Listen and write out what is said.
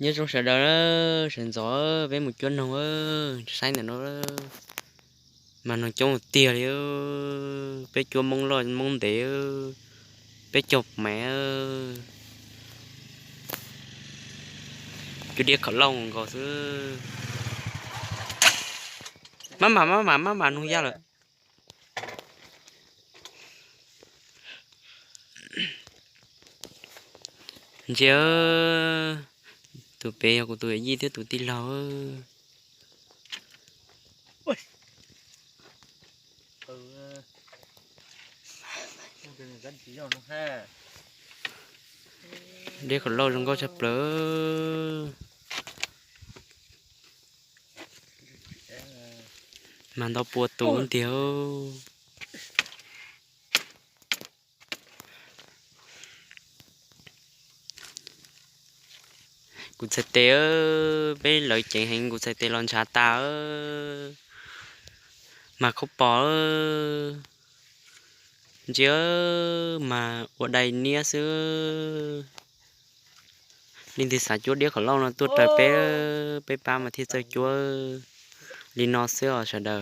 Nyob zoo sawv daws, sawv ntxov peb mus cuab noog, saib ntawm no mas noog coob tiag li. Peb cuab moob loj moob ntev, peb caug mev, cuab diab khov lauj nkaus xwb. Mab mam mab mam mab mam noog ya lawm. Ntsia, tus pem yog kuv tus yij thiab tus tij laug. Diab khov lauj zoo nkauj tshaj plaws. Mas ntau pua tus tiag. Kuv txhais tes, peb lawv ceev heev, kuv txhais tes los ntshav tas. Mas khaub pos, ntsia, mas ua dai niab xwb. Leej twg xav cuab diab khov lauj no tuaj raws peb, peb pab mas thiaj txawj cuab li no xwb os sawv daws.